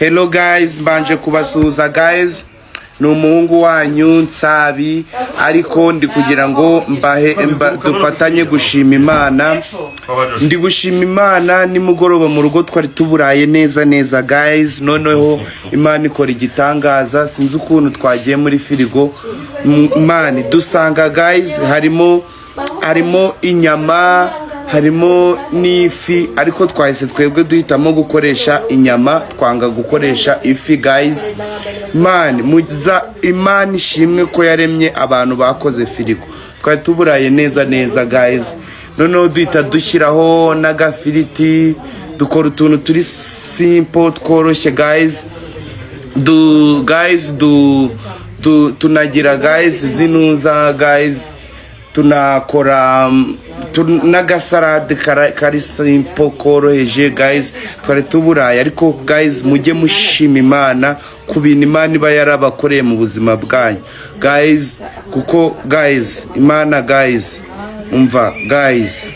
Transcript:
Hello guys, mbanje kubasuhuza guys. Ni umuhungu wanyu Nsabi, ariko ndi kugira ngo mbahe dufatanye gushima Imana. Ndi gushima Imana. Nimugoroba mu rugo twari tuburaye neza neza guys. Noneho Imana ikora igitangaza. Sinzi ukuntu twagiye muri firigo, man, dusanga guys harimo inyama, harimo n'ifi, ariko twahise twebwe duhitamo gukoresha inyama, twanga gukoresha ifi guys. Man, muza Imana ishimwe ko yaremye abantu bakoze firigo. Twari tuburaye neza neza guys. Noneho duhita dushyiraho n'agafiriti, dukora utuntu turi simple, tworoshye guys. Du guys du, du tunagira guys zinuza guys, tunakora n'agasarade kari simple, koroheje guys. Twari tuburaye, ariko guys, mujye mushima Imana ku bintu Imana iba yarabakoreye mu buzima bwanyu guys, kuko guys, Imana guys, umva guys.